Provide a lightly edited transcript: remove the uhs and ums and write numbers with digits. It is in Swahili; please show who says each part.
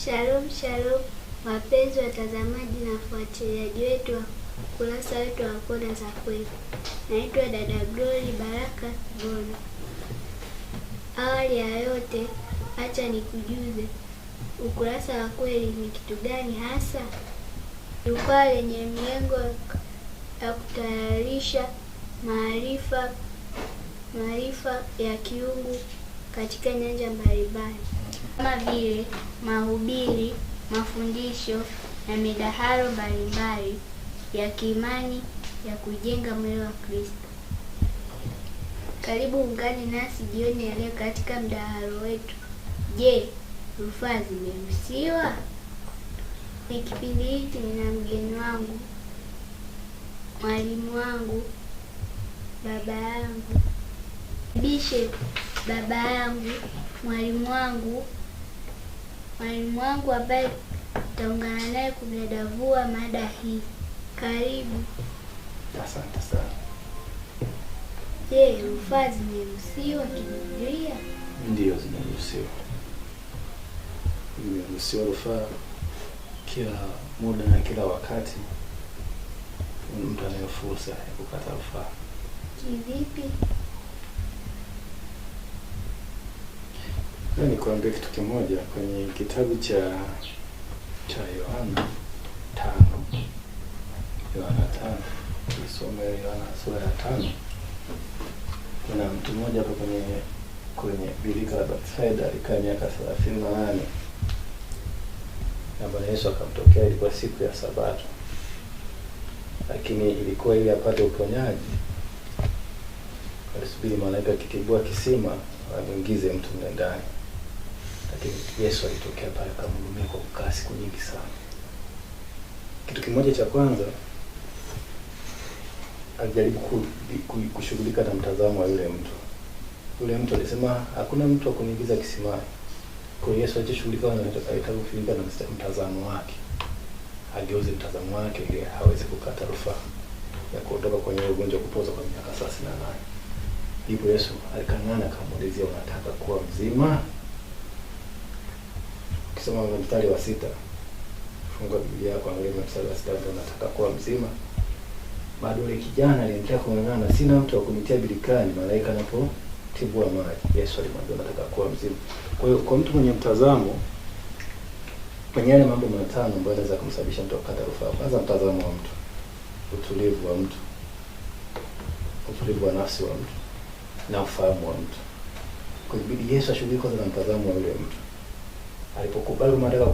Speaker 1: Shalom shalom, wapenzi watazamaji na wafuatiliaji wetu wa ukurasa wetu wa Kona za Kweli. Naitwa dada Glory Baraka Gono. Awali ya yote, acha nikujuze ukurasa wa kweli ni kitu gani hasa. Jukwaa lenye mlengo ya kutayarisha maarifa ya kiungu katika nyanja mbalimbali kama vile mahubiri, mafundisho na midahalo mbalimbali ya kiimani ya kujenga mwili wa Kristo. Karibu ungane nasi jioni ya leo katika mdahalo wetu. Je, rufaa zimeruhusiwa? Ni kipindi hiki nina mgeni wangu, mwalimu wangu, baba yangu. Bishe baba yangu, mwalimu wangu, mwalimu wangu ambaye tutaungana naye kudadavua mada hii. Karibu.
Speaker 2: Asante sana.
Speaker 1: Je, rufaa zimeruhusiwa kibiblia?
Speaker 2: Ndiyo, zimeruhusiwa. Zimeruhusiwa rufaa kila muda na kila wakati. Mtu anayo fursa ya kukata rufaa.
Speaker 1: Kivipi?
Speaker 2: Leo nikuambia kitu kimoja kwenye kitabu cha Yohana 5. Yohana 5. Tusome Yohana sura ya 5. Kuna mtu mmoja hapo kwenye birika la Bethsaida alikaa miaka 38. Na Bwana Yesu akamtokea, ilikuwa siku ya Sabato. Lakini ilikuwa ili apate uponyaji, alisubiri malaika akitibua kisima amuingize mtu mle ndani. Lakini Yesu alitokea pale akamhudumia kwa kukaa siku nyingi sana. Kitu kimoja cha kwanza, alijaribu kushughulika na mtazamo wa yule mtu. Yule mtu alisema hakuna mtu wa kuniingiza kisimani. Kwa hiyo Yesu alishughulika na alitaka kushughulika na mtazamo wake. Ageuze mtazamo wake ili aweze kukata rufaa ya kuondoka kwenye ugonjwa wa kupoza kwa miaka 38. Ndipo Yesu alikang'ana akamuulizia, unataka kuwa mzima? Ukisoma mstari wa 6, fungua Biblia yako angalia mstari wa 6, unataka kuwa mzima? Bado yule kijana aliendelea kung'ang'ana, sina mtu wa kunitia birikani malaika anapotibua maji. Yesu alimwambia unataka kuwa mzima. Kwa hiyo kwa mtu mwenye mtazamo kwenye yale mambo matano ambayo yanaweza kumsababisha mtu akata rufaa. Kwanza, mtazamo wa mtu, utulivu wa mtu, utulivu wa nafsi wa mtu na ufahamu wa mtu. Kwa hiyo ibidi Yesu ashughulike kwanza na mtazamo wa yule mtu. Alipokubali kwamba anataka